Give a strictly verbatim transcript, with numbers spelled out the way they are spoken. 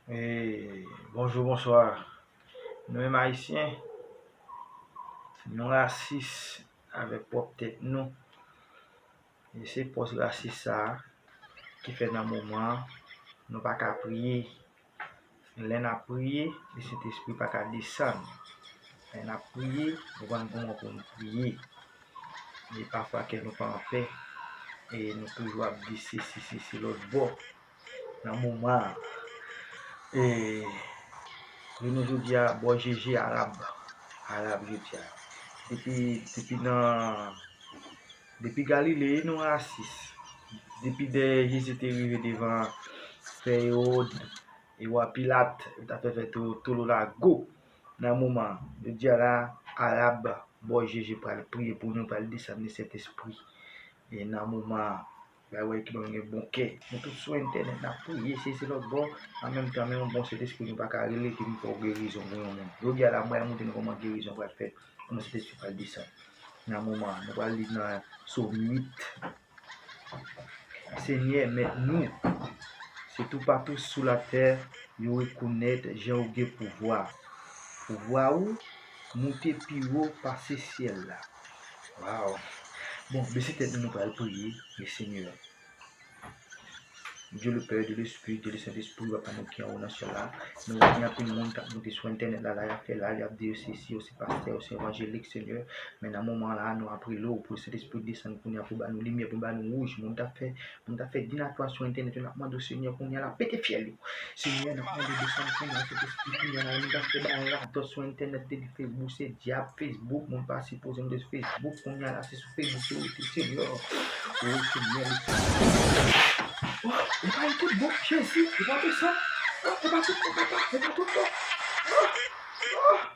E, bonjou, bonswa. Nou menm Ayisyen, nou rasis avèk pwòp tèt nou. E se fòs rasis sa a ki fè nan moman an, nou pa ka priye. Lè n ap priye, Lesentespri pa ka desann. Lè n ap priye, nou pa konn kòman pou n priye. E pafwa kè nou pa anpè. E nou toujou ap di se si, se si lòt bò. Nan moman an, e, jounen jodi a, bò Jezi Arab, Arab jodi a. Depi, depi nan, depi Galile, nou rasis. Depi dèyè Jezi te rive devan frè Ewòd e wa Pilat, yo ta fè fè to-, tololago. Nan moman an, jodi a la, Arab, bò Jezi pral priye pou nou, pral desann Sentespri. E nan moman an, bay wè ki nou gen bon kè. Nou tout sou entènèt, n ap priye, se, se lòt bò. An menm tan, menm yon bon Sentespri, nou pa ka rele ki vin fè w gerizon pou yon moun. Jodi a la, mwen montre nou kòman gerizon pral fèt, kòman Sentespri pral desann. Nan moman an, nou pral li nan Sòm uit. Senyè, Mèt nou, se toupatou sou latè, yo rekonèt jan ou gen pouvwa. Pouvwa ou moute pi wo pase syèl la. Waw! Bon, bese tèt nou, nou pral priye, Lesenyè. Dieu le Père, Dieu l'Esprit, Dieu le Saint-Esprit, Papa nou ki anwo nan syèl la. Nou wè gen anpil moun k ap moute sou entènèt la, la, y ap fè live, y ap di yo se si, yo se pastè, yo se evanjelik, Senyè. Men nan moman la, nou ap rele w pou Sentespri desann kounye a, pou ba nou limyè, pou ba nou wouj. Moun t ap fè, moun t ap fè dinatwa sou entènèt yo, n ap mande w, Senyè, kounye a la, pete fyèl yo. Senyè, n ap mande w desann kounye a, Sentespri, kounye a la, moun t ap fè bagay radòt sou entènèt, te di Facebook se dyab, Facebook, moun pa sipoze moute sou Facebook, kounye a la, se sou Facebook yo rete, Senyè. O Senyè, Lesenyè. O, e pa li tout bon, Jezi, e pa pou sa. O, e pa tout bon, papa, e pa tout bon.